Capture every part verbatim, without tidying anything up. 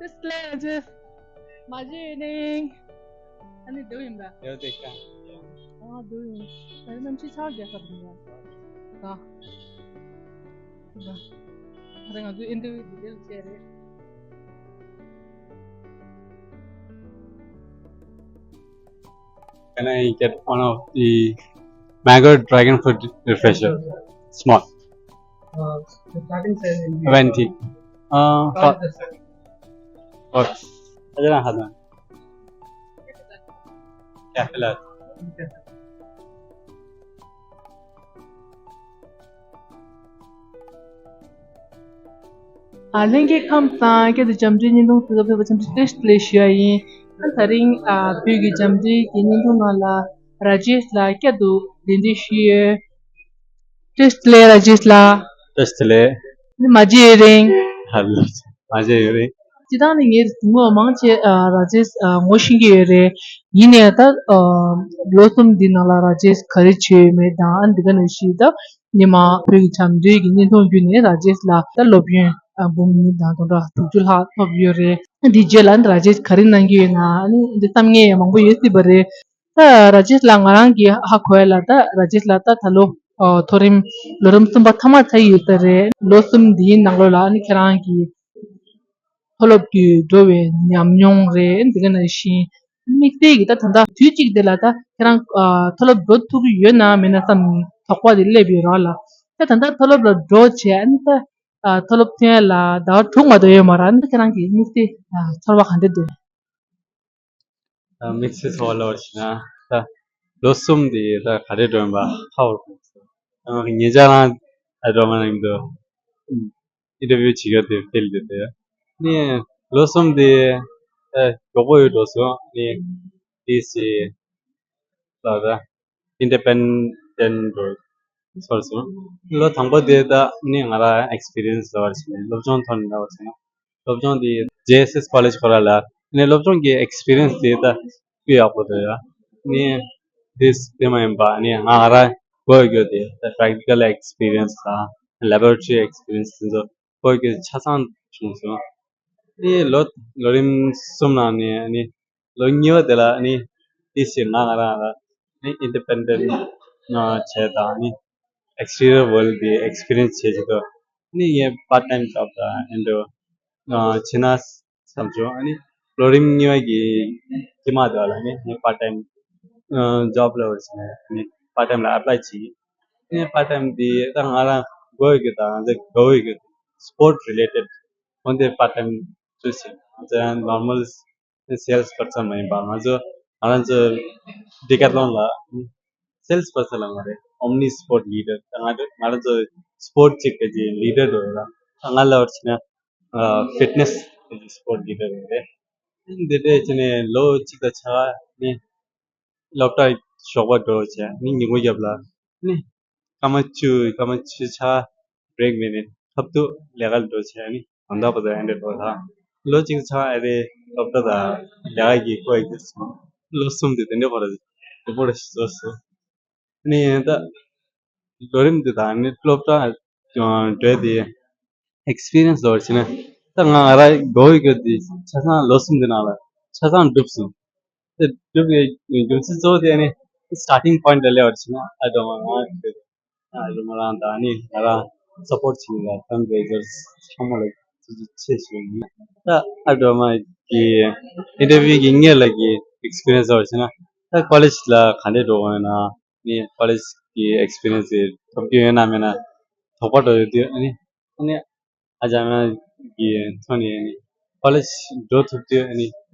First class. མ་བརྗེད་ནིང་། ཨ་ནི་འདུག་ཡིན་པ། ཡོད་དེ་ཤ། ཨ་འདུག་ཡིན། ད་རྣམ་ཤེས་ཆགས་རྒྱག་ས་དང་ཡ། ད། ད་རེས་ང་ཚོའི་interview details བྱས་རེད། Can I get one of the mango dragon fruit refresher? Small. Uh, the starting size will be twenty. Uh, what is the starting? What? I don't know how to. Yeah, hello. Okay. ཨ། ལྷན་རྒྱས་ཁམས་བཟང་། སྐད་དུ་འཇམ་འདྲིའི་བརྙན་ཐུང་གཟིགས་ག་ཕེབས་པ་ཚང་མ་བཀྲ་ཤིས་བདེ་ལེགས་ཞུ་ཡ་ཡིན། ཨ། ད་རིང་ཨ་བོད་ཀྱི་འཇམ་འདྲིའི་གི་བརྙན་ཐུང་ནང་ལ་ར་ཇེས་ལགས་བསྐྱར་དུ་གདན་འདྲེན་ཞུས་ཡོད། བཀྲ་ཤིས་བདེ་ལེགས་ར་ཇེས་ལགས། བཀྲ་ཤིས་བདེ་ལེགས། ནི་མ་བརྗེད་ཡོད་རེད། ཧ་ལས། མ་བརྗེད་ཡོད་རེད། སྤྱིར་བཏང་ནི་ངས་ངོ་མང་ཆེ་ཨ་ར་ཇེས་ཨ་ངོ་ཤེས་ཀྱི་ཡོད་རེད། ཡིན་ནའི་ད་ཨ་ལོ་གསུམ་འདི་ནང་ལ་ར་ཇེས་ག་རེ་བྱས་ཡོད་མེད་དང་། ཨ་འདི་ག་ནང་བཞིན་ད་ཉི་མ་བོད་ཀྱི་འཇམ་འདྲིའི་གི་བརྙན་ཐུང་བརྒྱུད་ནས་ར་ཇེས་ལ་ད་སློབ་ཡོན་ཨ་འབུམ་གཉིས་དང་དོན་དག་དྲུག་ཅུ་ལྷག་ཐོབ་ཡོད་རེད། འདི་རྗེས་ལ་ཨ་ནི་ར་ཇེས་ག་རེ་གནང་གི་ཡོད་ན་ཨ་ནི་འདི་བསམ་ངན་ཡང་མང་པོ་ཡོད་སྲིད་པ་རེད། ད་ར་ཇེས་ལགས་ང་རང་གིས་ཧ་གོ་ཡ་ལ་ད་ར་ཇེས་ལགས་ད་ད་ལོ་ཨ་མཐོ་རིམ་ལོ་རིམ་གསུམ་པ་མཐའ་མ་ཚར་ཡོད་ས་རེད། ལོ་གསུམ་འདིའི་ནང་ལོགས་ལ་ཨ་ནི་ཁྱེད་རང་གིས་མཐོ་སློབ་ཀྱི་འགྲོ་བའི་ཉམས་མྱོང་རེད། འདི་ག་ནང་བཞིན་དམིགས་བསལ་གྱི་ད་ད་ལྟ་དུས་གཅིག་དེ་ལ་ད་ཁྱེད་རང་ཨ་མཐོ་སློབ་འགྲོ་ཐུབ་ཀྱི་ཡོད་ན་མེད་ན་བསམ་དོགས་པ་དེ་སླེབས་ཡོད་ར་ལ། ད་ད་ལྟ་མཐོ་སློབ་ལ་འགྲོ་བྱས་ཨ་ནི་ད་ཨ་མཐོ་སློབ་ཐོན་ཡ་ལ་ཟླ་བ་དྲུག་མ་གཏོགས་ཡོད་མ་རེད། ཨ་ནི་ད་ཁྱེད་རང་གི་དམིགས་བསལ་ཨ་ཚོར་བ་ག་འདྲ་འདུག་དམིགས་བསལ་ཚོར་བ་ལབ་པ་ཞིག་ན། ད་ལོ་གསུམ་དེ་ད་ག་རེ་འགྲོ་ཡིན་པ་ཧ་གོ་སོང་། ད་ང་གི་ཉེ་ཆར་རང་ཨ་འགྲོ་མ་ནང་དུ་ཨིན་ཊར་བིའུ་བྱེད་ཀྱི་དེ་ཕེལ་དེ་དེ། ནི་ལོ་གསུམ་དེ་ད་མགྱོགས་པོ་ཡོད་འགྲོ་སོང་། ནི་དེ་སི་ལ་ད་ཨིན་ཌི་པེན་ཌེན་ཊི་འགྲོ་ཚོར་སོང་། ལོ་དང་པོ་དེ་ད་ནི་ང་རང་ཨེགས་པི་རི་ཡན་སི་ལབ་པ་ཞིག་ནི་སློབ་སྦྱོང་ཐོག་ནས་ལབ་པ་ཞིག་ན། སློབ་སྦྱོང་དེ་ཇེ་ཨེས་ཨེས་ཀོ་ལེཇ་ཁོ་ར་ལ་ནི་སློབ་སྦྱོང་གི་ཨེགས་པི་རི་ཡན་སི་དེ་ད་དཔེ་ཡག་པོ་འདུག་ཡ། ནི་དེ་དེ་མ་ཡིན་པ་ནི་ང་རང་གོ་ཡོད་དེ་ད་པེ་རེག་ཊི་ཀལ་ཨེགས་པི་རི་ཡན་སི་དང་ལེ་བོ་རེ་ཊི་ཨེགས་པི་རི་ཡན་སི་དེ་ཚོ་གོ་ཡོད་ཆ་ཚང་བྱུང་སོང་། ནི་ལོ་ལོ་རིམ་གསུམ་ནང་ནས་ནི་ལོ་གཉིས་པ་དེ་ལ་ནི་དེ་ཞིག་ང་ང་རང་ལ་ནི་ཨིན་ཌི་པེན་ཌེན་ཊི་བྱས་དང་ནི་ཨེགས་ཊི་རི་ཡར་ཝོལ་དེ་ཨེགས་པི་རི་ཡན་སི་བྱེད་ཀྱི་འདུག་ནི་ངས་པར་ཊ་ཊའིམ་ཇོབ་དང་ཨེ་འདྲ་བྱེད་ན་བསམ་བྱུང་། ཨ་ནི་ལོ་རིམ་གཉིས་པ་གི་དཀྱིལ་མ་དེ་ལ་ནི་ངས་པར་ཊ་ཊའིམ་ཇོབ་ལ་བར་ཞིག་ནི་པར་ཊ་ཊའིམ་ལ་ཨེབ་ལའི་བྱས། ནི་པར་ཊ་ཊའིམ་དེ་ད་ང་རང་དགོས་ཀྱི་དང་ང་ཚོ་དགོས་ཀྱི་སྤོར་ཊི་རི་ལེ་ཊེཌ་འོན་ཏེ་པར་ཊ་ཊའིམ་ཅུ་སི་བྱས། ང་ཚོ་ཡང་ནོར་མལ་སེལ་སི་པར་སན་མ་ཡིན་པ། ང་ཚོ་ང་རང་ཚོ་ཌི་ཀེཐ་ལོན་ལ་སེལ་སི་པར་སན་ལ་མ་རེད། ཨོམ་ནི་སྤོར་ཊི་ལི་ཌར། ང་ཚོ་ང་རང་ཚོ་སྤོར་ཊི་གཅིག་གི་ལི་ཌར་འགྲོ་ཡོད་ལ། ང་ལ་བར་ཕྱིན་ན་ཕིཊ་ནེ་སི་སྤོར་ཊི་ལི་ཌར་རེད། འདི་འདྲ་བྱས་ནས་ལོ་གཅིག་དང་ཕྱེད་ཀ་ནི་སློབ་གྲྭ་ཞོགས་པ་འགྲོ་བྱས་ནི་ཉིན་གུང་རྒྱབ་ལ་ནི་སྐར་མ་བཅུ་སྐར་མ་བཅུ་ཆ་བྷི་རེག་མེད་ནས་ཐབས་སྡུག་ལས་ཀ་འགྲོ་བྱས་ནི་ད་ལྟ་བར་དུ་ཨེ་འདྲ་འགྲོ་ད། ལོ་གཅིག་ཆ་ཨེ་རེ་སློབ་གྲྭ་དང་ལས་ཀ་གི་སྐོར་ཡིན་སོང་། ལོ་གསུམ་དེ་དེ་འདྲ་བར་དུ་སྡུག་པོ་རེ་ཞིག་བཟོ་སོང་། ནི་ད་ལོ་རིམ་དེ་དང་ནི་སློབ་གྲྭ་འགྲོ་དེ་ཨེགས་པི་རི་ཡན་སི་ལོ་བྱས་ན་ད་ང་ང་རང་དགོས་ཡོད་གི་དེ་ཆ་ཚང་ལོ་གསུམ་དེ་ནང་ལ་ཆ་ཚང་འགྲུབ་སོང་། དེ་འགྲུབ་ཡོད་རྒྱུ་མཚན་གཙོ་བོ་དེ་ནི་སི་ཊར་ཊིང་པོའིནཊ་ལ་སླེབས་པ་བྱས་ན་ཨ་འགྲོ་མ་ང་ཨ་འགྲོ་མ་རང་དང་ནི་ང་རང་སཔོརཊ་བྱེད་མཁན་ལ་ཕན་པའི་ཟུར་ཚང་མ་ལ་ཐུགས་རྗེ་ཆེ་ཞུ་ཡིན། ད་ཨ་འགྲོ་མ་གི་ཨིན་ཊར་བིའུ་གི་སྔོན་ལ་གི་ཨེགས་པི་རི་ཡན་སི་ལབ་པ་བྱས་ན་ད་ཀོ་ལེཇ་ལ་ག་འདྲས་འགྲོ་དགོས་ཡོད་ན། ནི་ཀོ་ལེཇ་གི་ཨེགས་པི་རི་ཡན་སི་དེ་ཐོབ་རྒྱུ་ཡོད་ན་མེད་ན་དོགས་པ་འགྲོ་ཡོད་དུས་ཨ་ནི་ཨ་ནི་ཨ་ཅག་ང་གི་ཐོག་ནས་ཨ་ནི་ཀོ་ལེཇ་འགྲོ་ཐུབ་དུས་ཨ་ནི་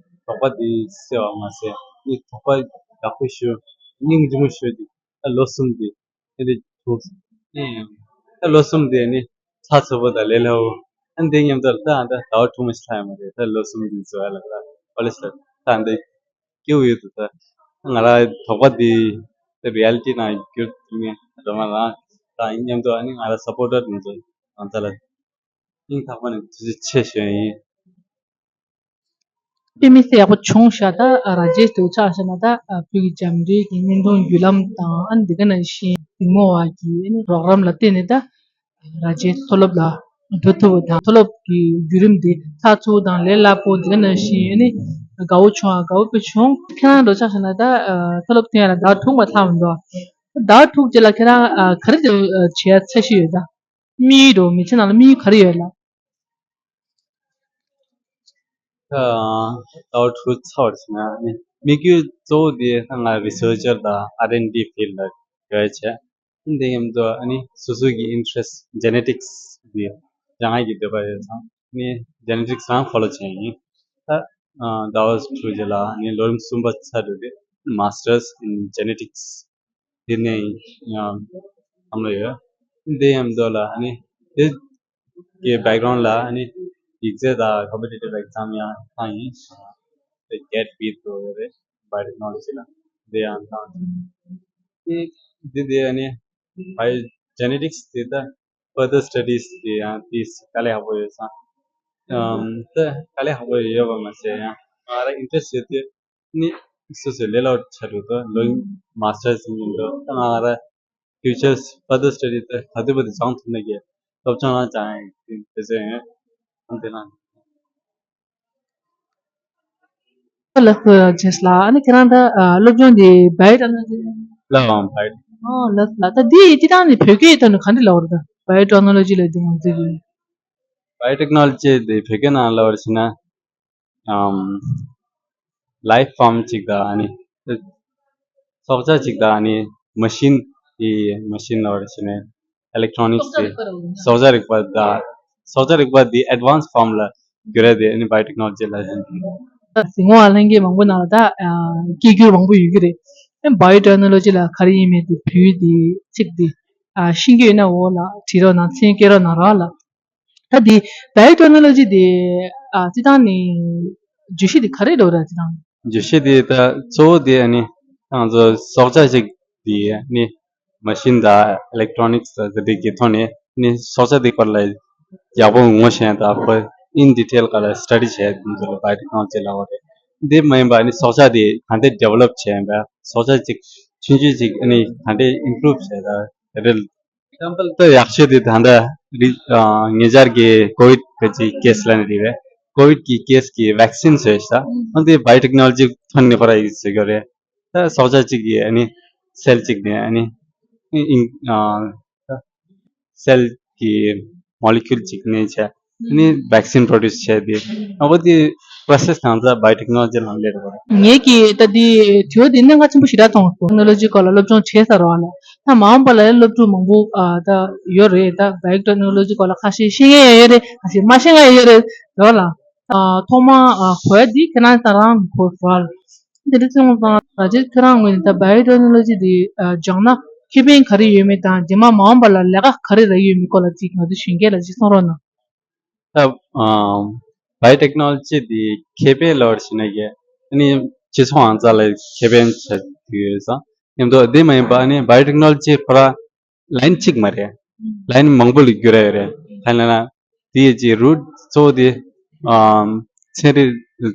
དོགས་པ་དེ་སེལ་བ་མ་ཟད་ནི་དོགས་པ་ཡག་པོ་ཞུ་སྙིང་རྗེ་མོ་ཞུ་དུས་ད་ལོ་གསུམ་དེ་ཨ་ནི་ཐུག་ཨ་ནི་ད་ལོ་གསུམ་དེ་ཨ་ནི་ཚགས་ཚུད་པོ་དང་ལས་སླ་བོ། ཨ་ནི་དེ་མཉམ་དུ་ད་ད་ཟླ་བ་དྲུག་མ་ཞིག་ལྷག་ཡོད་མ་རེད། ད་ལོ་གསུམ་དེ་བཟོ་ཡ་ལ་ད་ཀོ་ལེཇ་ལ་ད་ཨ་ནི་སྐྱིད་པོ་ཡོད་འདུག་ད་ང་རང་དོགས་པ་འདི་ད་རི་ཡ་ལི་ཊི་ནང་བསྒྱུར་ཐུབ་མཁན་སྒྲོལ་མ་རང་དང་མཉམ་དུ་ཨ་ནི་ང་རང་སཔོར་ཊར་འདི་ཚོ་རང་ཚ་ལ་སྙིང་ཐག་པ་ནས་ཐུགས་རྗེ་ཆེ་ཞུ་ཡ་ཡིན། དཔེ་མི་སྲིད་ཡག་པོ་བྱུང་ཤག་ད་ར་ཇེས་དེ་ཆ་བཞག་ན་ད་བོད་ཀྱི་འཇམ་འདྲིའི་གི་བརྙན་ཐུང་བརྒྱུད་ལམ་དང་ཨ་ནི་འདི་ག་ནང་བཞིན་གཟིགས་མོ་བ་གི་ཨ་ནི་པོ་རོ་གྷ་རམ་ལ་བརྟེན་ནས་ད་ར་ཇེས་མཐོ་སློབ་ལ་ འགྲོ་ཐུབ་པ་དང་། མཐོ་སློབ་ཀྱི་བརྒྱུད་རིམ་དེ་ཚགས་ཚུད་དང་ལས་སླ་པོ་དེ་ག་ནང་བཞིན་ཨ་ནི་དགའ་བོ་བྱུང་། ཨ། དགའ་བོ་དཔེ་བྱུང་། ཁྱེད་རང་འགྲོ་ཆགས་བྱུང་ན་ད་ཨ་མཐོ་སློབ་དེ་ཡང་ཟླ་བ་དྲུག་མ་ལྷག་མི་འདུག་ཟླ་བ་དྲུག་རྗེས་ལ་ཁྱེད་རང་ཨ་ག་རེ་བྱེད་ཨ་བྱེད་ཡ་འཆར་གཞི་ཡོད་ད། དམིགས་ཡུལ་འགྲོ་མི་ཚེ་ནང་ལ་དམིགས་ཡུལ་ག་རེ་ཡོད་ལ། ད་ཟླ་བ་དྲུག་ཚར་བ་ཟེར་ན་ཨ་ནི་དམིགས་ཡུལ་གཙོ་བོ་དེ་ད་ང་རི་སར་ཅར་དང་ཨར་ཨེན་ཌི་ཕིལ་ལ་འགྲོ་ཡ་བྱས། འདི་མཉམ་དུ་ཨ་ནི་སོ་སོ་གི་ཨིན་ཊེ་རེ་སི་ཊི་ཇེ་ནེ་ཊིག་སི་དེ་རང་ཉིད་ཀྱི་འདོད་པ་ཡོད་ཙང་ཨ་ནི་ཇེ་ནེ་ཊིག་སི་རང་ཕོ་ལོ་བྱས་ཡིན། ད་ཨ་ཟླ་བ་དྲུག་རྗེས་ལ་ཨ་ནི་ལོ་རིམ་གསུམ་པ་ཚར་དུས་དེ་མ་སི་ཊར་སི་ཨིན་ཇེ་ནེ་ཊིག་སི་དེ་ནས་ཡང་བསམ་བློ་ཡོད། འདི་མཉམ་དུ་ལ་ཨ་ནི་དེ་གི་བེག་གྷ་རའུན་ཌི་ལ་ཨ་ནི་ཡིག་ཚད་དང་ཀོམ་པི་ཊི་ཊིབ་ཨེག་ཛམ་ཡང་བཏང་ཡིན། དེ་གེ་ཊི་བྷི་ཐོག་ཡོད་རེད། བྷའི་ཨོ་ཊེག་ནོ་ལོ་ཇི་ལ་དེ་ཡང་བཏང་། དེ་དེ་དེ་ཨ་ནི་བྷའི་ཨོ་ཇེ་ནེ་ཊིག་སི་དེ་ད་ཕར་དར་སི་ཊ་ཌིས་དེ་ཡང་དེ་དཀའ་ལས་ཁག་པོ་ཡོད་ཙང་། ཨམ་ད་དཀའ་ལས་ཁག་པོ་ཡོད་པ་མ་ཟད་ཡང་ང་རང་ཨིན་ཊེ་རེ་སི་ཊི་ཡོད་དུས་ནི་སོ་སོའི་ལས་སླ་པོ་ཆགས་འགྲོ་དུས་ལོ་མ་སི་ཊར་སི་ཡིན་འགྲོ། ད་ང་རང་ཕིའུ་ཅར་ཕར་དར་སི་ཊ་ཌི་དེ་ག་དུས་བར་དུ་སྦྱང་ཐུབ་ན་གི་སློབ་སྦྱོང་རང་སྦྱང་ཡག་གི་དེ་ཚོ་ཡིན། ཨ་དེ་ན། ལགས་སོ་རྗེས་ལ་ཨ་ནི་ཁྱེད་རང་ད་ཨ་སློབ་སྦྱོང་འདི་བྷའི་ཨོ་ཊེག་ནོ་ལོ་ཇི། ལགས་འོང་བྷའི་ཨོ་ལགས་ལགས། ད་འདི་སྤྱིར་བཏང་ནི་བོད་སྐད་ཐོག་ནས་ག་འདྲ་ལབ་པ་རེད། ད་བྷའི་ཨོ་ཊེག་ནོ་ལོ་ཇི་ལབ་དུས་ང་ཚོ་གི། བྷའི་ཨོ་ཊེག་ནོ་ལོ་ཇི་འདི་བོད་སྐད་ནང་ལབ་པར་བྱས་ན། ཨམ། ལའིཕ་ཕོམ་གཅིག་དང་ཨ་ནི། སྲོག་ཆགས་གཅིག་དང་ཨ་ནི་མ་ཤིན་དེ་མ་ཤིན་ལབ་པར་བྱས་ནས་ཨི་ལེག་ཊོ་ནིག་སི་དེ་སྲོག་ཆགས་རིག་པ་དང་སྲོག་ཆགས་རིག་པ་དེ་ཨེཌ་ཝན་སི་ཕོམ་ལ་བསྒྱུར་ཡ་དེ་ཨ་ནི་བྷའི་ཨོ་ཊེག་ནོ་ལོ་ཇི་ལབ་ཡིན། གཟིགས་མོ་བ་ལྷན་རྒྱས་མང་པོ་ནང་ལ་ད་ཨ་སྐད་སྒྱུར་མང་པོ་ཡོད་ཀྱི་རེད། བྷའི་ཨོ་ཊེག་ནོ་ལོ་ཇི་ལ་ག་རེ་ཡིན་མིན་དེ་བོད་ཡིག་དེ་ཚིག་དེ་ཨ་ཤེས་ཀྱི་ཡོད་ན་འོག་ལ་བྲིས་རོགས་གནང་། མཚན་བཀོད་རོགས་གནང་རོགས་ལ། ད་འདི་བྷའི་ཨོ་ཊེག་ནོ་ལོ་ཇི་འདི་ཨ་སྤྱིར་བཏང་ནི་བརྗོད་གཞི་འདི་ག་རེ་འདྲ་བོ་རེད་སྤྱིར་བཏང་། བརྗོད་གཞི་འདི་ད་གཙོ་བོ་འདི་ཨ་ནི་ང་ཚོ་སྲོག་ཆགས་ཤིག་འདི་ཨ་ནི་མ་ཤིན་དང་ཨི་ལེག་ཊོ་ནིག་སི་དང་དེ་འདྲའི་གི་ཐོག་ནས་ནི་སྲོག་ཆགས་འདི་སྐོར་ལ་ཡག་པོ་ངོ་ཤེས་དང་ཁོ་ཨིན་ཌི་ཊེལ་སྒང་ལ་སི་ཊ་ཌི་བྱས་ཡོད་དེ་ཚོ་ལ་བྷའི་ཨོ་ཊེག་ནོ་ལོ་ཇི་ལབ་པ་རེད། འདི་མ་ཡིན་པ་ཨ་ནི་སྲོག་ཆགས་འདི་ག་འདྲས་ཌི་ཝེ་ལོབ་བྱས་ཡིན་པ། སྲོག་ཆགས་ཅིག་ཆུང་ཆུང་ཅིག་ཨ་ནི་ག་འདྲས་ཨིམ་པུ་རུབ་བྱས་ད་དེ་འདྲ། ཨེག་ཛམ་པལ་ད་ཡག་ཤོས་དེ་ད་ལྟ་རི་ཨ་ཉེ་ཆར་གྱི་ཀོ་ཝིཌ་གི་ཅིག་ཀེ་སི་ལབ་ན་འགྲིག་རེད། ཀོ་ཝིཌ་གི་ཀེ་སི་གི་ཝེག་སིན་བཟོས་ཤག་ཨ་འདི་བྷའི་ཨོ་ཊེག་ནོ་ལོ་ཇི་ཐོག་ནས་ཁོ་རང་ཡིན་བཟོས་ཀྱི་རེད། ད་སྲོག་ཆགས་གཅིག་གི་ཨ་ནི་སེལ་གཅིག་ནས་ཨ་ནི་ཨིན་ཨ་སེལ་གྱི་མོ་ལི་ཀུལ་གཅིག་ནས་བྱས། ཨ་ནི་ཝེག་སིན་པྲོ་ཌུས་བྱས་ཏེ། ཨ་འོ་དེ་པྲོ་སེ་སི་གང་ཚ་བྷའི་ཨོ་ཊེག་ནོ་ལོ་ཇི་ནང་སླེབས་འགྲོ་བ་རེད། ངས་ཀྱིས་ད་འདི་དྲི་བ་འདི་གནད་འགག་ཆེན་པོ་ཞེ་དྲག་མཐོང་སོང་། ཊེག་ནོ་ལོ་ཇི་སྐོར་ལ་སློབ་སྦྱོང་བྱས་ཚར་བ་ལ། ད་མ་འོངས་པ་ལ་ཡང་སློབ་ཕྲུག་མང་པོ་ཨ་ད་ཡོད་རེད། ད་བྷའི་ཨོ་ཊེག་ནོ་ལོ་ཇི་སྐོར་ལ་ཁ་ཤས་ཤེས་མཁན་ཡང་ཡོད་རེད། ཁ་ཤས་མ་ཤེས་མཁན་ཡང་ཡོད་རེད། ཡོད་ལ། ཨ་ཐོག་མ་ཨ་གོ་ཡ་འདི་ཁྱེད་རང་ད་རང་གོ་ཟེར་བ་ལ། དེ་འདྲ་སོང་ཙང་ར་ཇེ་ཁྱེད་རང་ངོས་ནས་ད་བྷའི་ཨོ་ཊེག་ནོ་ལོ་ཇི་འདི་ཨ་སྦྱངས་ན་ཁེ་ཕན་ག་རེ་ཡོད་མེད་དང་། རྗེས་མ་མ་འོངས་པ་ལ་ལས་ཀ་ག་རེ་རག་གི་ཡོད་མེད་སྐོར་ལ་ཅིག་ང་ཚོ་གཞོན་སྐྱེས་ལ་ཅིག་གསུང་རོགས་གནང་། ད་ཨམ་བྷའི་ཨོ་ཊེག་ནོ་ལོ་ཇི་འདི་ཁེ་ཕན་ལབ་པར་བྱས་ན་ཡང་ཨ་ནི་སྤྱི་ཚོགས་ཨང་རྩ་ལ་ཁེ་ཕན་བྱེད་ཀྱི་ཡོད་ཙང་། མཉམ་དུ་འདི་མ་ཡིན་པ་ཨ་ནི་བྷའི་ཨོ་ཊེག་ནོ་ལོ་ཇི་ཁོ་རང་ལའིན་གཅིག་མ་རེད། ལའིན་མང་པོ་ལ་བསྒྱུར་ཡ་ཡོད་རེད། ད་ལབ་ན་དེའི་ཀྱི་རུ་ཊི་གཙོ་བོ་དེ་ཨམ་ཚན་རིག་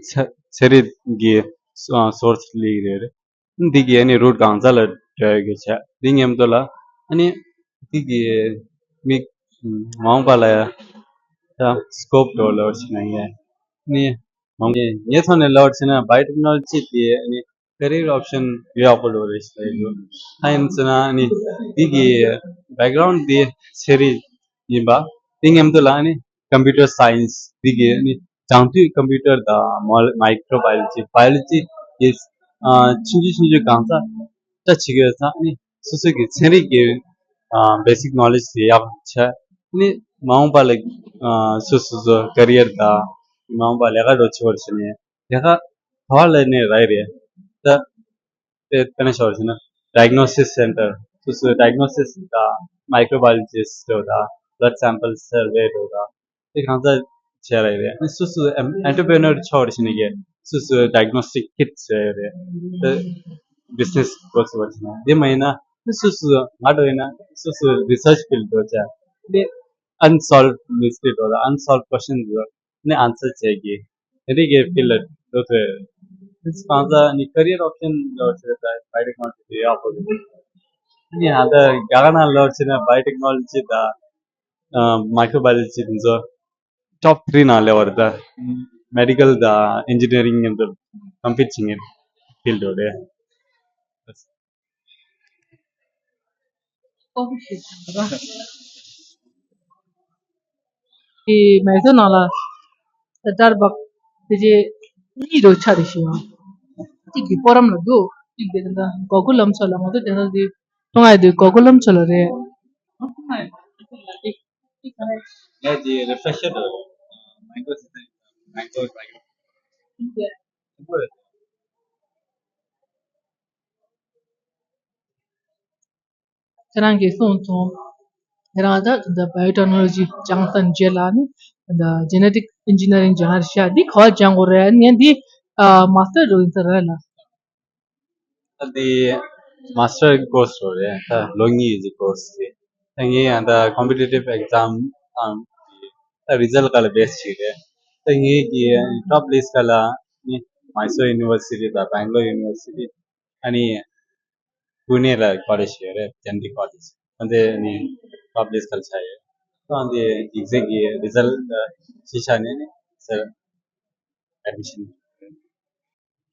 ཚན་ཚན་རིག་གི་སོ་སོར་སི་ལས་རེད། འདི་གི་ཨ་ནི་རུ་ཊི་གང་ཚ་ལ་འགྲོ་ཡ་གི་ཆ་འདི་མཉམ་དུ་ལ་ཨ་ནི་འདི་གི་མི་མང་པ་ལ་ཡ་ད་སི་ཀོབ་འགྲོ་ལབ་བྱས་ན་ཡ་ཨ་ནི་མང་པོ་ངའི་ཐོག་ནས་ལབ་བྱས་ན་བྷའི་ཨོ་ཊེག་ནོ་ལོ་ཇི་དེ་ཨ་ནི་ཀེ་རི་ཡར་ཨོབ་ཤན་ཡག་པོ་ལོ་རེད་ཞེས་ལབ་ཡོད། ད་ཡིན་ཟེར་ན་ཨ་ནི་འདི་གི་བྷེག་གྷ་རའུན་ཌི་འདི་ཚན་རིག་ཡིན་པ། དེ་མཉམ་དུ་ལ་ཨ་ནི་ཀམ་པུ་ཊར་སའེན་སི་འདི་གི་ཨ་ནི་སྦྱང་དུས་ཀམ་པུ་ཊར་དང་མོ་མའི་ཀྲོ་བྷའི་ཨོ་ལོ་ཇི་བྷའི་ཨོ་ལོ་ཇི་གི་ཨ་ཆུང་ཆུང་ཆུང་ཆུང་གང་ཚ་ལྟ་བྱེད་ཀྱི་ཡོད་ཙང་ཨ་ནི་སོ་སོ་གི་ཚན་རིག་གི་ཨ་བེ་སིག་ནོ་ལེཇ་དེ་ཡག་ཆ་ཨ་ནི་མ་འོངས་པ་ལ་ཨ་སོ་སོ་སོ་ཀེ་རི་ཡར་དང་མ་འོངས་པ་ལས་ཀ་འགྲོ་བྱེད་པར་བྱས་ནས་ལས་ཀ་ག་བ་ལས་ནས་རག་གི་རེད། ད་དེ་དཔེར་ན་ཞོར་བྱས་ན་ཌའི་གྷ་ནོ་སིས་སེན་ཊར་སོ་སོའི་ཌའི་གྷ་ནོ་སིས་དང་མའི་ཀྲོ་བྷའི་ཨོ་ལོ་ཇི་སི་ཊི་འགྲོ་དང་བྷི་ལཌ་སེམ་པལ་སར་ཝེ་འགྲོ་དང་དེ་གང་ཚ་བྱས་རག་གི་རེད། སོ་སོའི་ཨེན་ཊར་པི་རི་ནར་ཆགས་པར་བྱས་ནས་སོ་སོའི་ཌའི་གྷ་ནོ་སི་ཊིག་ཀིཊ་བཟོ་ཡ་རེད། དེ་བི་ཛི་ནེ་སི་འགོ་ཚུགས་པར་བྱས་ན་དེ་མ་ཡིན་ན་སོ་སོ་ང་འགྲོ་ཡིན་ན་སོ་སོའི་རི་སར་ཆི་ཕིལ་ཌི་འགྲོ་བྱས་དེ་ཨན་སོལབ་མི་སི་ཊི་རི་འགྲོ་དང་ཨན་སོལབ་ཀོ་ཤན་འགྲོ་ནས་ཨན་སར་བྱེད་ཀྱི་དེ་འདྲའི་གི་ཕིལ་ལ་འགྲོ་ཐུབ་ཡོད། དེ་ཚོ་གང་ཚ་ནི་ཀེ་རི་ཡར་ཨོབ་ཤན་ལོ་ཆེ་ད་བྷའི་ཨོ་ཊེག་ནོ་ལོ་ཇི་དེ་ཡག་པོ་རེད། ནི་ཧ་ད་རྒྱ་གར་ནང་ལོ་ཆེ་ན་བྷའི་ཨོ་ཊེག་ནོ་ལོ་ཇི་ད་ མའི་ཀྲོ་བྷ་ཡོ་ལོ་ཇི་དེ་ཚོ་ཊོབ་ཐི་རི་ནང་སླེབས་པ་རེད། ད་མེ་ཌི་ཀལ་དང་ཨིན་ཇི་ནི་ཡ་རིང་མཉམ་དུ་ཀམ་པིཊ་བྱེད་མཁན་ཕིལ་ཌི་རེད། ཨེ་མའི་སོར་ནང་ལ་ད་སྟར་བག་དེ་རྗེས་གཉིས་རུ་ཆགས་རེད་ཤག་གཅིག་གི་པོ་རམ་ལ་འདུག་གཅིག་དེ་ད་གོ་ཀུ་ལམ་ཚོ་ལ། ང་ཚོ་དེ་ཚོ་དེ་མཐོང་ཡ་དེ་གོ་ཀུ་ལམ་ཚོ་ལ་རེད། ངས་དེ་རི་ཕེ་ཤར་དང་མའི་ཀྲོ་སི་སི་ཊེམ་མའི་ཀྲོ་སི་སི་ཊེམ་ཁྱེད་རང་གིས་གསུངས་སོང་། ཁྱེད་རང་ད་ད་བྷ་ཡོ་ཊེག་ནོ་ལོ་ཇི་སྦྱངས་ཚར་རྗེས་ལ་ནི་ད་ཇེ་ནེ་ཊིག་ཨིན་ཇི་ནི་ཡ་རིང་སྦྱང་ཡ་རེད་ཤག་འདི་ག་པར་སྦྱང་དགོས་རེད། ངས་འདི་ཨ་མ་སི་ཊར་འགྲོ་ཡིན་ས་རེད་ལ། ད་འདི་མ་སི་ཊར་ཀོར་སི་རེད། ད་ལོ་གཉིས་ཀྱི་ཀོར་སི་རེད། ད་ངས་ཡང་ད་ཀོམ་པི་ཊི་ཊིབ་ཨེག་ཛམ་དང་ད་རི་ཛལ་ཊི་སྒང་ལ་བེ་སི་བྱས་རེད། ད་ངས་ཀྱི་ཊོབ་ལི་སི་ཊི་སྒང་ལ་ནི་མའི་སོར་ཡུ་ནི་ཝར་སི་ཊི་དང་སྦེང་ལོར་ཡུ་ནི་ཝར་སི་ཊི། ཨ་ནི་པུ་ནེ་ལ་ཀོ་ལེཇ་ཡོད་རེད། ཇེ་ནེ་ཊིག་ཀོ་ལེཇ། ཨ་འདི་ནི་ཊོབ་ལི་སི་ཊི་སྒང་ལ་ཆགས་ཡོད། ཨ་འདི་ཡིག་ཚད་ཀྱི་རི་ཛལ་ཊི་གཞི་བཞག་ནས་ནི་ཟེར་ཨེ་ཌི་མི་ཤན།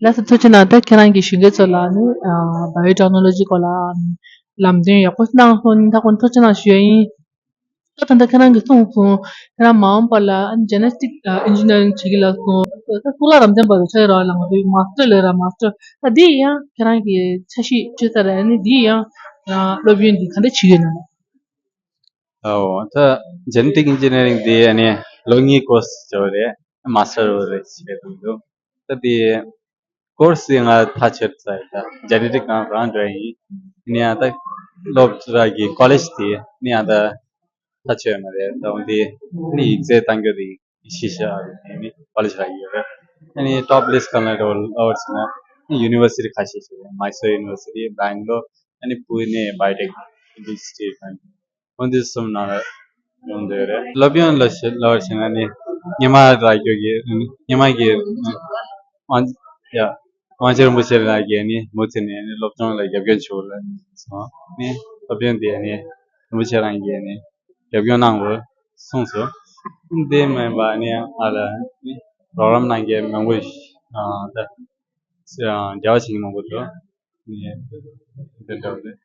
ལགས་སོ། ཐུགས་རྗེ་གནང་། ད་ཁྱེད་རང་གིས་གཞོན་སྐྱེས་ཚོ་ལ་ནི་ཨ་བྷ་ཡོ་ཊེག་ནོ་ལོ་ཇི་སྐོར་ལ་ལམ་སྟོན་ཡག་པོ་གནང་སོང་ནི་ད་ཁོང་ཐུགས་རྗེ་གནང་ཞུ་ཡ་ཡིན། ད་ད་ལྟ་ཁྱེད་རང་གིས་གསུངས་སོང་། ཁྱེད་རང་མ་འོངས་པ་ལ་ཨ་ནི་ཇེ་ནེ་ཊིག་ཨ་ཨིན་ཇི་ནི་ཡ་རིང་བྱེད་ཀྱི་ལབ་སོང་། ད་གཙུག་ལག་རབ་བརྟན་པ་རུ་ཆགས་ཡོད་ར་ལ། ང་ཚོའི་མ་སི་ཊར་ལབ་ར་མ་སི་ཊར། ད་འདི་ཡང་ཁྱེད་རང་གིས་འཆར་གཞི་བཅོས་ཚར་རེད། ཨ་ནི་འདི་ཡང་ཁྱེད་རང་སློབ་ཡོན་འདི་ག་འདྲ་བྱེད་ཀྱི་ཡོད་ན། ཨོ་ད་ཇེ་ནེ་ཊིག་ཨིན་ཇི་ནི་ཡ་རིང་འདི་ཨ་ནི་ལོ་གཉིས་ཀོར་སི་བྱས་པ་རེད། མ་སི་ཊར་རེད་བྱེད་འདུག་ད་དེ་ཀོར་སི་ང་ཐག་ཆོད་ཚར་ཡོད། ད་ཇེ་ནེ་ཊིག་གང་རང་འགྲོ་ཡིན། ནི་ཡང་ད་སློབ་གྲྭ་གི་ཀོ་ལེཇ་དེ་ནི་ཡང་ད་ཐག་ཆོད་མ་རེད། ད་འོན་ཏེ་ནི་ཡིག་ཚད་གཏང་རྒྱུ་དེ་ཤེས་བྱ་ནི་ཀོ་ལེཇ་རག་གི་ཡོད་རེད། ནི་ཊོབ་ལི་སི་ཊི་སྒང་ལ་འགྲོ་ལབ་པ་ཡིན་ན་ནི་ཡུ་ནི་ཝར་སི་ཊི་ཁ་ཤས་ཤིག་རེད། མའི་སོར་ཡུ་ནི་ཝར་སི་ཊི། སྦེང་ལོར། ཨ་ནི་པུ་ནེ་བྷ་ཡོ་ཊེག་ཨིན་ཌི་སི་ཊི་རི་ཁང་། འོ་འདི་གསུམ་ནང་ལ་ཡོང་འདོད་རེད། སློབ་ཡོན་ལ་ཞེ་ལབ་པ་ཡིན་ན་ནི་སྔོན་མ་རག་རྒྱུ་གི་སྔོན་མ་གི་དབང་ཡ་དབང་ཆེན་རིན་པོ་ཆེ་རང་གིས་ནི་མུ་མཐུད་ནས་ནི་སློབ་སྦྱོང་ལ་རྒྱབ་སྐྱོར་བྱེད་དགོས་ལབ་སོང་། ནི་སློབ་ཡོན་དེ་ནི་རིན་པོ་ཆེ་རང་གིས་ནི་རྒྱབ་སྐྱོར་གནང་དགོས་གསུངས་སོང་། དེ་མིན་པ་ནི་ང་ལ་ནི་རོགས་རམ་གནང་མཁན་མང་པོ་ཞིག་ཨ་ད་འབྲེལ་བ་བྱེད་མཁན་མང་པོ་འདུག་ནི་དེ་འདྲ་བ་རེད།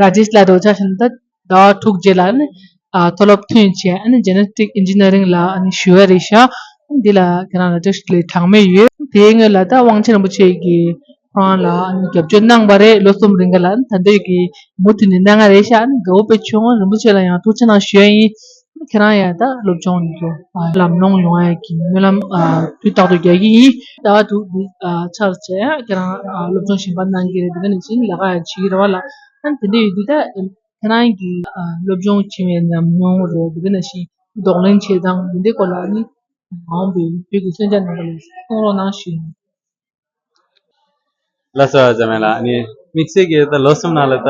ར་ཇེཤ་ལགས་འགྲོ་ཆ་ཤིན་ད་ཟླ་བ་དྲུག་རྗེས་ལ་ནི་ཨ་མཐོ་སློབ་ཐོན་བྱས། ཨ་ནི་ཇེ་ནེ་ཊིག་ཨིན་ཇི་ནི་ཡ་རིང་ལ་ཨ་ནི་ཞུ་བ་རེད་ཤག་འདི་ལ་ཁྱེད་རང་ར་ཇེཤ་ལགས་གྲངས་མེད་ཡོད། དེའི་སྔོན་ལ་ད་དབང་ཆེན་རིན་པོ་ཆེ་གིས་ཁོ་རང་ལ་ཨ་ནི་རྒྱབ་སྐྱོར་གནང་བ་རེད། ལོ་གསུམ་རིང་ག་ལ་ཨ་ནི་ད་ལྟ་གི་མུ་མཐུད་ནས་གནང་ང་རེད་ཤག་ཨ་ནི་དགའ་པོ་དཔེ་བྱུང་། རིན་པོ་ཆེ་ལ་ཡང་ཐུགས་རྗེ་གནང་ཞུ་ཡ་ཡིན། ཁྱེད་རང་ཡང་ད་སློབ་སྦྱོང་ཡིན་འགྲོ། ལམ་ལྷོང་ཡོང་ཡ་གི་སྨོན་ལམ་དུས་རྟག་ཏུ་རྒྱག་གི་ཡིན། ཟླ་བ་དྲུག་འདི་ཚར་རྗེས་ཁྱེད་རང་སློབ་སྦྱོང་གཞན་པ་གནང་གི་རེད། འདི་ག་ནང་བཞིན་ལས་ཀ་ཡང་བྱེད་ཀྱི་རེད་བ་ལ། ཨ་ནི་དེ་འདྲ་ཡོད་དུས་ད་ཁྱེད་རང་གི་སློབ་སྦྱོང་བྱེད་པའི་ཉམས་མྱོང་རེད། འདི་ག་ནང་བཞིན་གདོང་ལེན་བྱེད་སྟངས་འདི་འདྲའི་སྐོར་ལ་ནི་མ་འོངས་པའི་བོད་ཀྱི་གསོན་ཆ་ནང་ལ་གསུང་རོགས་གནང་ཞུ་ཡིན། ལགས་སོ་ཨ་ཅག་མེ་ལགས། ཨ་ནི་དམིགས་བསལ་གྱི་ད་ལོ་གསུམ་ནང་ལ་ད་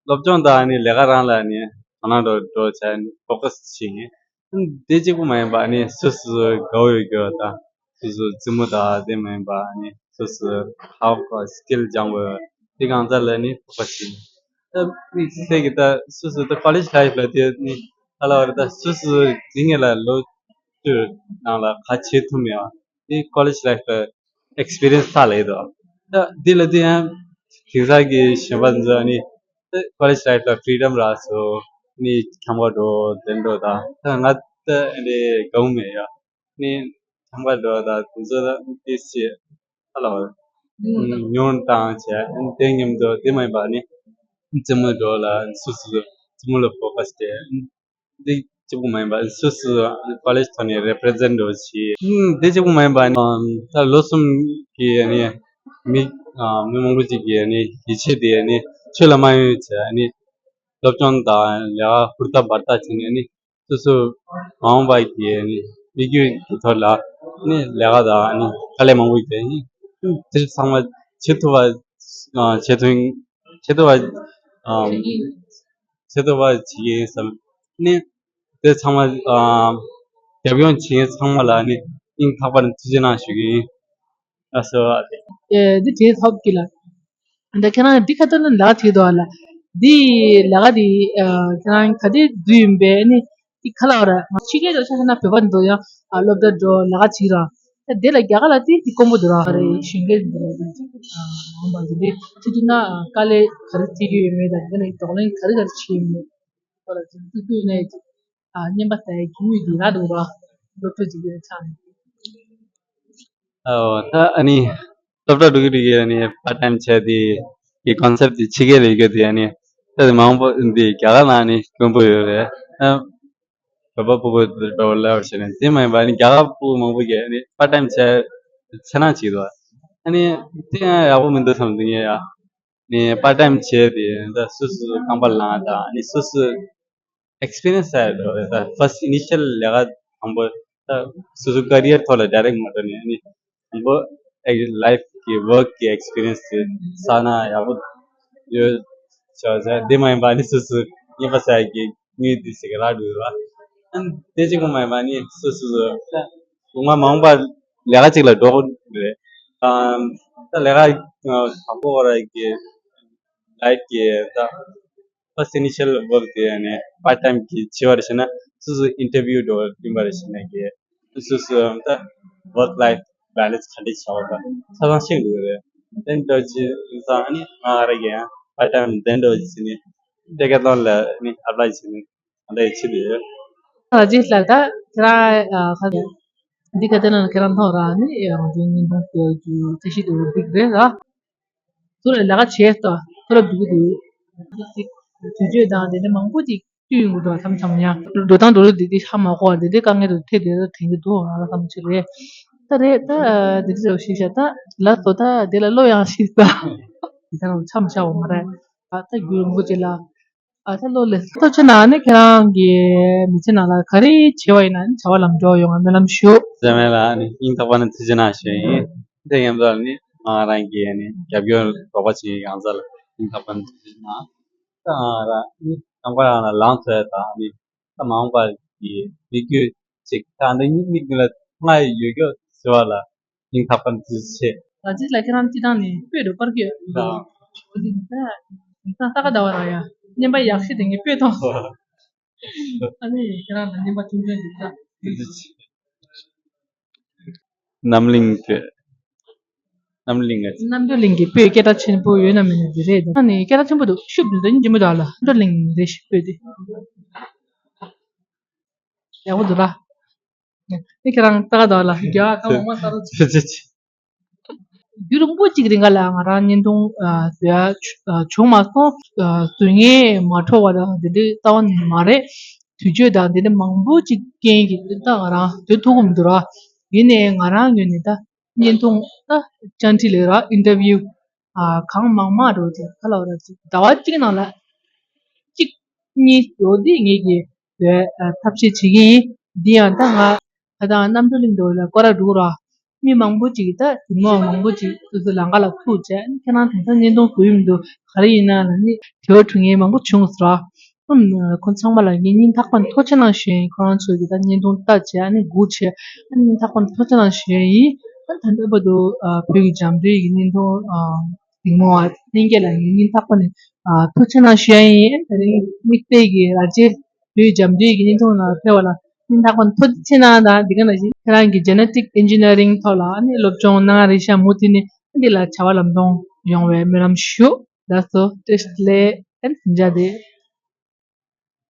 སློབ་སྦྱོང་དང་ཨ་ནི་ལས་ཀ་རང་ལ་ཨ་ནི་དོ་སྣང་འགྲོ་འགྲོ་བྱས་ཨ་ནི་ཕོ་ཀ་སི་བྱེད་ངེས། ཨ་ནི་དེ་གཅིག་པུ་མ་ཡིན་པ་ཨ་ནི་སོ་སོ་དགའ་བོ་ཡོད་རྒྱུ་དང་སོ་སོ་རྩེད་མོ་དང་དེ་མ་ཡིན་པ་ཨ་ནི་སོ་སོ་ཧའོ་སི་ཀིལ་སྦྱང་དགོས་དེ་གང་ཚ་ལ་ཨ་ནི་ཕོ་ཀ་སི་བྱེད་ངེས། ད་དམིགས་བསལ་གྱི་ད་སོ་སོ་ད་ཀོ་ལེཇ་ལའིཕ་ལ་དེ་ཨ་ནི་ཨ་ལ་བར་ད་སོ་སོ་འཛིན་ངེས་ལ་ལོ་བཅུ་ནང་ལ་ག་བྱེད་ཐུབ་མེད་པ། དེ་ཀོ་ལེཇ་ལའིཕ་ལ་ཨེག་སི་པི་རི་ཡན་སི་ཐག་ལ་ཡོད་དོ། ད་དེ་ལ་དེ་ཡང་དེང་སང་གི་གཞོན་པ་ཚོ་ནི་ད་ཀོ་ལེཇ་ལའིཕ་ལ་ཕི་རི་ཌམ་རག་སོ་ནི་འཁྱམ་པ་འགྲོ་དེ་འགྲོ་ད་ད་ང་ད་དེ་དགའ་བོ་མེད་ཡ་ནི་འཁྱམ་པ་འགྲོ་ད་དེ་ཚོ་ད་ཏིས་ཅི་ཨ་ལ་ཉོན་བཏང་བྱས་དེ་མཉམ་དུ་དེ་མ་ཡིན་པ་ནི་རྩེད་མོ་འགྲོ་ལ་སུ་སུ་རྩེད་མོ་ལ་ཕོ་ཀ་སི་བྱས། འདི་གཅིག་པུ་མ་ཡིན་པ་སོ་སོ་ཀོ་ལེཇ་ཐོག་ནས་རེ་པི་རི་ཛེན་ཊི་འགྲོ་བྱེད། ཨུམ། འདི་གཅིག་པུ་མ་ཡིན་པ་ད་ལོ་གསུམ་གྱི་ནི་མི་ཨ་མི་མང་པོ་ཅིག་གི་ནི་ཡིད་ཆེས་དེ་ནི་ཆོས་ལ་མ་ཡོང་བྱས་ནི་སློབ་སྦྱོང་དང་ལས་ཀ་ཧུར་ཐག་འབད་ཐག་བྱས་ནས་ནི་སོ་སོ་མ་འོངས་པ་གི་ནི་དམིགས་ཡུལ་གྱི་ཐོག་ལ་ནི་ལས་ཀ་དང་ནི་དཀའ་ལས་མང་པོ་བརྒྱབ་ནི་དེ་ཚང་མ་བྱེད་ཐུབ་པ་ཨ་བྱེད་ཐུབ་བྱེད་ཐུབ་པ་ཨ་བྱེད་ཐུབ་པ་བྱེད་ཀྱི་ཡིན་བསམ་ནི། དེ་ཚང་མ་ཨ་རྒྱབ་ཡོང་བྱེད་མཁན་ཚང་མ་ལ་ནི་སྙིང་ཐག་པ་ནས་ཐུགས་རྗེ་གནང་ཞུ་གི་ཡིན། ལགས་སོ། ཨེ་འདི་བྲེལ་ཐོབ་ཀྱི་ལ། འདི་ཁྱེད་རང་འདི་ཁ་ཐོན་ནི་ལག་བྲིས་འདུག་ཨ་ལ། འདི་ལས་ཀ་འདི་ཁྱེད་རང་ག་དུས་བསྡུས་ཡིན་པས་ནི། འདི་ག་ལ་བ་ར་ཕྱི་རྒྱལ་འགྲོ་ཆ་ཤ་ན་བོད་པ་འདུག་ཡང་སློབ་གྲྭ་འགྲོ་ལས་ཀ་བྱེད་ར། ད་དེ་ལ་རྒྱ་གར་ལ་དེ་དེ་དཀོན་པོ་འདུག་ར། རེ་གཞོན་སྐྱེས་འདི་ལ་འདི་འོང་པ་འདི་འདི་ཁྲིད་དུས་ན་དཀའ་ལས་ག་རེ་ཐེབས་ཀྱི་ཡོད་མེད་དང་དེ་ནས་གདོང་ལེན་ག་རེ་ག་རེ་བྱེད་ཡོད་མེད་ཁོ་ལ་ཅིག་ཐུག་ཐུག་ནས་ཅིག་ཨ་རྔན་པ་ཟ་ཡའི་རྒྱུ་དངོས་འདི་རག་འདུག་ར། སློབ་གྲྭ་ཅིག་ཡོད་ཚང་། ཨོ་ད་ཨ་ནི་སློབ་གྲྭ་འགྲོ་གི་འགྲོ་གི་ཨ་ནི་པར་ཊ་ཊེམ་བྱས་ཏེ་གི་ཀོན་སེབ་དེ་ཕྱི་རྒྱལ་ལ་ཡོད་གི་དེ་ཨ་ནི་ད་དེ་མང་པོ་འདི་རྒྱ་གར་ལ་ཨ་ནི་དཀོན་པོ་ཡོད་རེད། ཨ་བོད་པ་ཕྲུ་གུ་འགྲོ་ལབ་བྱས་ནས་དེ་མ་ཡིན་པ་ཨ་ནི་རྒྱ་གར་ཕྲུ་གུ་མང་པོ་གི་ཨ་ནི་པར་ཊ་ཊེམ་བྱས་ཚེ་ན་བྱེད་དོ། ཨ་ནི་དེ་ཡང་ཡག་པོ་མི་འདུག་བསམ་འདུག་ངས་ཡ། ནས་པར་ཊེམ་བྱས་ཏེ་ད་སོ་སོའི་རྐང་པ་ལངས་དང་ནི་སོ་སོའི་ཨེགསི་པི་རི་ཡེན་སི་ཟེར་དགོས་རེད། ད་ཕར་སི་ཊི་ཨི་ནི་ཤལ་ལས་ཀ་དང་པོ་ད་སོ་སོའི་ཀེ་རི་ཡར་ཐོག་ལ་ཌའི་རེག་མ་འགྲོ་ནས་ནི་དང་པོ་ལའིཕ་གི་ཝརཀ་གི་ཨེགསི་པི་རི་ཡེན་སི་དེ་བསགས་ན་ཡག་པོ་ཡོད་ཆོག་ཟེར། དེ་མ་ཡིན་པ་ནི་སོ་སོའི་རྔན་པ་ཟ་ཡག་གི་དངུལ་དེ་ཞིག་རག་འགྲོ་ར། ཨ་ནི་དེ་གཅིག་པོ་མ་ཡིན་པ་ནི་སོ་སོ་སོ་ད་སྒོ་ང་མ་འོངས་པ་ལས་ཀ་གཅིག་ལ་འགྲོ་དགོས་རེད། ཨམ་ད་ལས་ཀ་དང་པོ་བར་གྱི་ལའིཕ་གི་ད་ཕར་སི་ཊི་ཨི་ནི་ཤལ་ཝརཀ་དེ་ནས་པར་ཊེམ་གྱི་བྱེད་པར་བྱས་ན་སོ་སོ་ཨིན་ཊར་བིའུ་འགྲོ་བ་བསྟུན་པར་བྱས་ན་གི་སོ་སོ་ད་ཝརཀ་ལའིཕ་བེ་ལེན་སི་ག་འདྲ་བྱ་བ་ད་ཆ་ཚང་ཤེས་འགྲོ་གི་རེད། དེ་འདྲ་བྱས་ཙང་ཨ་ནི་ང་རང་གི་ཡང་པར་ཊེམ་དེ་འདྲ་བྱས་ནས་ཌེ་ཀེ་ཐི་ལོན་ལ་ཨ་ནི་ཨེབ་ལའི་བྱས་ནས་ད་ལྟ་ཡི་ཕྱི་ལ་ཡོད། ར་ཇེཤ་ལགས་ད་ཁྱེད་རང་ཨ་ཁ་འདི་ག་དེ་ན་ཁྱེད་རང་ཐོག་ར་ནི་ཡང་དེ་ཉིན་ཐོག་དེ་གི་ཚད་གཞི་དེ་འགྲིག་རེད་ར། ཚུར་ལ་ལས་ཀ་བྱས་ཏོ་ཚུར་ལ་འགྲོ་གི་འདུག་དུས་ཚོད་དང་དེ་འདྲ་མང་པོ་ཅིག་བསྟུན་ཡོང་གི་འདུག་མཚམས་མཚམས་ཡང་འགྲོ་སྟངས་འགྲོ་ལུགས་འདི་འདི་ཧ་མ་གོ་བ་འདི་འདྲའི་དཀའ་ངལ་དུ་ཐེབས་བསྡད་ད་དྲན་གྱི་འདུག་ང་ལ་བསམ་ཚུལ་རེད། ད་རེད་ད་འདི་འདྲ་ཞིག་བྱ་ད་ལ་ཐོ་ད་འདི་ལ་བློ་ཡང་ཞིག་ད་འདི་ད་མཚམས་བཞག་འོང་མ་རེད། ད་ད་རྒྱུན་རིང་པོ་ཅིག་ལ། ཨ་ད་ལོ་ལེགས་སོ། ཐུགས་རྗེ་གནང་ནི་ཁྱེད་རང་གི་མི་ཚེ་ནང་ལ་ག་རེ་བྱེད་པ་ཡིན་ན་ནི་བྱ་བ་ལམ་འགྲོ་ཡོང་བ་སྨོན་ལམ་ཞུ། ཟེར་མེད་ལ་ནི་སྙིང་ཐག་པ་ནས་ཐུགས་རྗེ་གནང་ཞུ་ཡིན། དེ་ཡིན་ཙང་ནི་ང་རང་གི་ནི་རྒྱབ་སྐྱོར་རོགས་པ་བྱེད་མཁན་ཡོངས་རྫོགས་ལ་སྙིང་ཐག་པ་ནས་ཐུགས་རྗེ་གནང་། ད་ང་རང་ནི་རྐང་པ་རང་ལ་ལངས་ཐུབ་ཡ་དང་ནི་ད་མ་འོངས་པ་གི་མི་རྒྱུད་ཅིག་ད་འདི་ཉིད་མིག་ལ་མཐོང་ཡ་ཡོད་རྒྱུ་ཟེར་བ་ལ། སྙིང་ཐག་པ་ནས་ཐུགས་རྗེ་ཆེ། ད་ཅི་ལ་ཁྱེད་རང་སྤྱི་བཏང་ནས་སྤོས་འགྲོ་པར་སྐྱོད། ད་འོ་དེ་ད་ད་ལྟ་ག་ཟླ་བ་རང་ཡ་བརྙན་པ་ཡག་ཤོས་དེ་ངས་སྤོས་ཐོངས། ཨ་ནི་ཁྱེད་རང་ལ་བརྙན་པ་ཐུང་ཐུང་ཞིག་ད། རྣམ་གླིང་དེ། རྣམ་གླིང་ངས། རྣམ་གྲོལ་གླིང་གི་སྤོས་སྐད་གྲགས་ཆེན་པོ་ཡོད་ན་མེད་ན་འདི་རེད་ད། ཨ་ནི་སྐད་གྲགས་ཆེན་པོ་འདུག་ཤུབ་འདི་འདྲ་སྙིང་རྗེ་མོ་འདུག་ཨ་ལ་རྣམ་གྲོལ་གླིང་རེད་ཤི་སྤོས་དེ། ཡག་པོ་འདུག་ལ། ཨ་ཁྱེད་རང་ལྟ་ག་འདུག་ལ་རྒྱ་གར་མང་མང་ལྟ་རོགས་བྱེད། རྒྱུན་རིང་པོ་གཅིག་རིང་ག་ལ་ང་རང་བརྙན་ཐུང་བཟོ་ཡ་བྱུང་མ་སོང་། བཟོ་མཁན་མ་འཕྲོ་བ་དང་དེ་འདྲའི་རྩ་བ་ནས་མ་རེད། དུས་ཚོད་དང་དེ་འདྲ་མང་པོ་གཅིག་རྐྱེན་གྱིས་ད་ང་རང་བཟོ་ཐུབ་ཀྱི་མི་འདུག་ར། ཡིན་ནའི་ང་རང་ངོས་ནས་ད་བརྙན་ཐུང་ད་བཅར་འདྲི་ལས་ར་ཨིན་ཊར་བིའུ་གང་མང་མང་འགྲོ་དེ་ག་ལ་བ་ར་ཟླ་བ་གཅིག་ནང་ལ་གཅིག་གཉིས་འགྲོ་དེ་ངེད་ཀྱིས་བཟོ་ཐབས་ཤེས་བྱེད་ཀྱི་ཡིན། འདི་ཡང་ད་ང་ད་ལྟ་རྣམ་གྲོལ་གླིང་དུ་ལ་སྐོར་ར་འགྲོ་ར། མི་མང་པོ་ཅིག་གིས་ད་དེ་མོ་མང་པོ་ཅིག་སོ་སོ་ལམ་ཁ་ལ་ཐུག་བྱས་ཁྱེད་རང་དེང་སང་བརྙན་ཐུང་བཟོ་ཡི་མི་འདུག་ག་རེ་ཡིན་ན་ལ་ནི་དྲི་བ་དྲི་མཁན་མང་པོ་བྱུང་སོང་ར། ཨམ་ཁོང་ཚང་མ་ལ་ངས་སྙིང་ཐག་པ་ནས་ཐུགས་རྗེ་གནང་ཞུ་ཡ་ཡིན། ཁོ་རང་ཚོས་ཀྱི་ད་བརྙན་ཐུང་ལྟ་བྱས་ཨ་ནི་སྒུག་བྱས་ཨ་ནི་སྙིང་ཐག་པ་ནས་ཐུགས་རྗེ་གནང་ཞུ་ཡ་ཡིན། ཨ་ད་ལྟ་བར་དུ་བོད་ཀྱི་འཇམ་མགྲིན་གྱི་བརྙན་ཐུང་རིང་མོ་བ་ལྷན་རྒྱས་ལ་ངས་སྙིང་ཐག་པ་ནས་ཐུགས་རྗེ་གནང་ཞུ་ཡ་ཡིན། ཨ་ནི་དེ་རིང་དམིགས་བསལ་གྱི་ར་རྗེ་བོད་ཀྱི་འཇམ་མགྲིན་གྱི་བརྙན་ཐུང་ལ་ཕེབས་པ་ལ་སྙིང་ཐག་པ་ནས་ཐུགས་རྗེ་ཆེ་གནང་དང་། འདི་ག་ནང་བཞིན་ཁྱེད་རང་གི་ཇེ་ནེ་ཊིག་ཨིན་ཇི་ནི་ཡ་རིང་ཐོག་ལ་ཨ་ནི་སློབ་སྦྱོང་གནང་རེད་ཤག་མུ་མཐུད་ནས་འདི་ལ་བྱ་བ་ལམ་འགྲོ་ཡོང་བའི་སྨོན་ལམ་ཞུ། ལགས་སོ་བཀྲ་ཤིས་བདེ་ལེགས། ཨ་ནི་མཇལ་དེ།